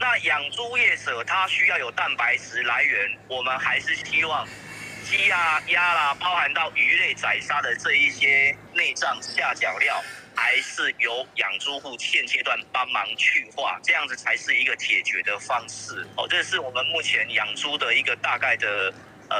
那養豬業者他需要有蛋白質來源，我們還是希望。雞啊、鴨啦，包含到魚類宰殺的這一些內臟下腳料，還是由養豬戶現階段幫忙去化，這樣子才是一個解決的方式。哦，這是我們目前養豬的一個大概的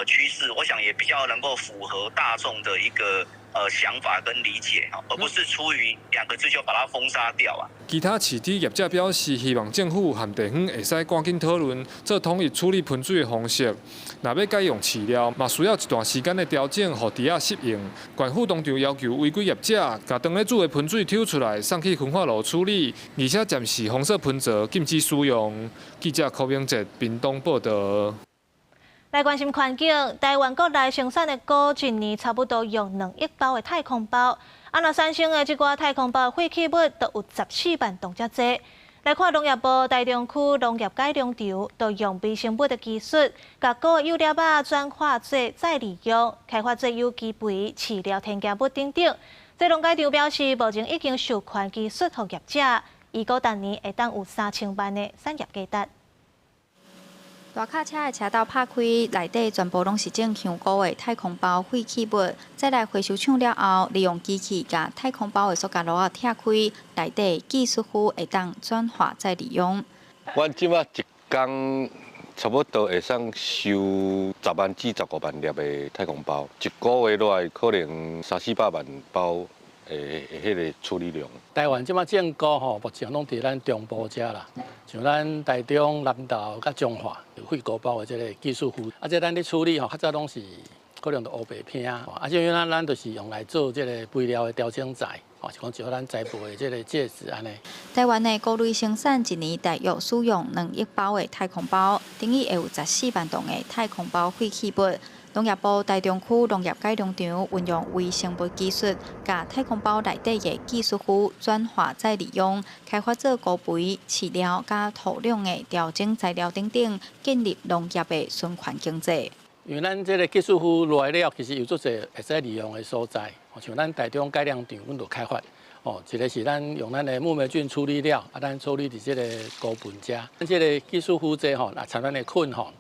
趨勢，我想也比較能夠符合大眾的一個想法跟理解，而不是出於兩個字就把它封殺掉啊。其他飼豬業者表示，希望政府和地方會使趕緊討論，做統一處理噴水的方式。若欲改用飼料，嘛需要一段時間的調整，予豬仔適應。縣府當場要求違規業者，共當咧煮的噴水抽出來，送去焚化爐處理，而且暫時封鎖噴槽，禁止使用。記者柯明哲屏東報導。來關心環境，台灣國內生產的穀，一年差不多用2億包的太空包，啊，若產生的這寡太空包廢棄物，都有14萬噸遮濟。來看農業部台中區農業改良場，都用微生物的技術，共穀的幼粒仔轉化做再利用，開發做有機肥、飼料、添加物等等。這農改場表示，目前已經授權技術予業者，預估逐年會當有3000萬的產業價值。大卡車的車道拍開，內底全部攏是種香菇的太空包廢棄物。再來回收廠了後，利用機器共太空包的塑膠箩仔拆開，內底技術糊會當轉化再利用。阮這擺一工差不多會使收10萬至15萬粒的太空包，一個月落來可能300-400萬包的彼個處理量。台灣這擺種菇吼，目前攏佇咱中部遮啦，像咱台中、南投佮彰化有廢菇包的這個技術糊，啊，這咱咧處理吼，較早攏是可能就烏白拼，啊，這樣咱就是用來做這個肥料的調整材，吼，是講像咱栽培的這個介質按呢。台灣的菇類生產一年大約使用2億包的太空包，等於會有14萬噸的太空包廢棄物。農業部台中區農業改良場運用微生物技術，共太空包內底的技術糊轉化再利用，開發做菇肥、飼料佮土壤的調整材料等等，建立農業的循環經濟。因為咱這個技術糊落來了，其實有足濟會使利用的所在，像咱台中改良場，阮就開發，哦，一個是咱用咱的木霉菌處理了，啊，咱處理佇這個菇糞遮，咱這個技術糊劑吼，若摻咱的菌吼。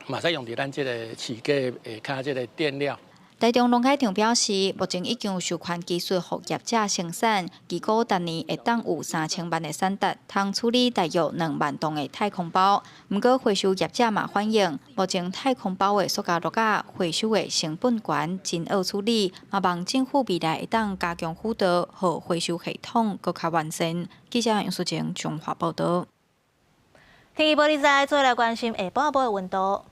嘛使用佇咱這個飼雞下跤這個墊料。台中農改場表示，目前已經有授權技術予業者生產，預估逐年會當有3000萬的產值，通處理大約2萬噸的太空包。毋過回收業者嘛反映，目前太空包的塑膠箩仔回收的成本懸，真惡處理，嘛望政府未來會當加強輔導，予回收系統閣較完善。記者楊淑晴彰化報導。天氣報你知，做來關心下半晡的溫度。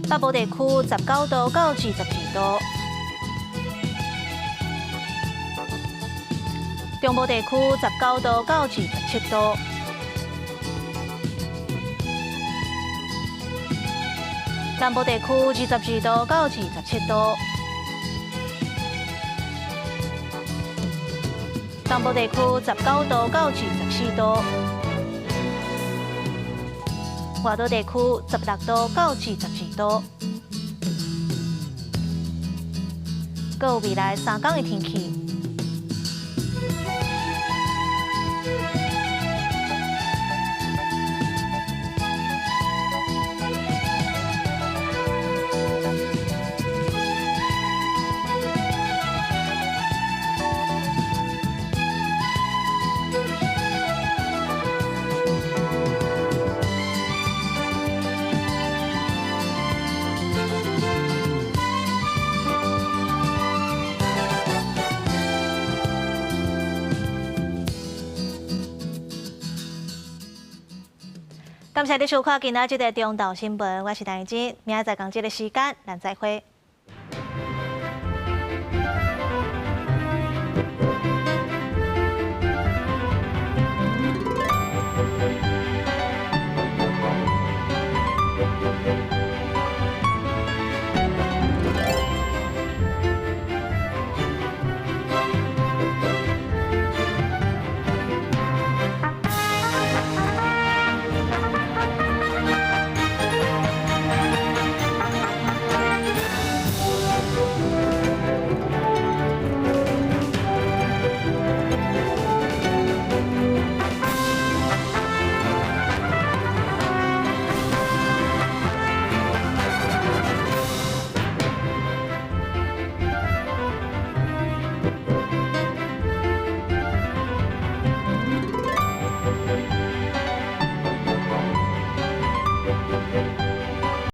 北部地區19度到22度，中部地區19度到27度，南部地區22度到27度，東部地區19度到24度。外島地區16度到22度。閣有未來3天的天氣。感謝你收看今仔這個中晝新聞，我是陳真，明仔載仝這个時間，咱再會。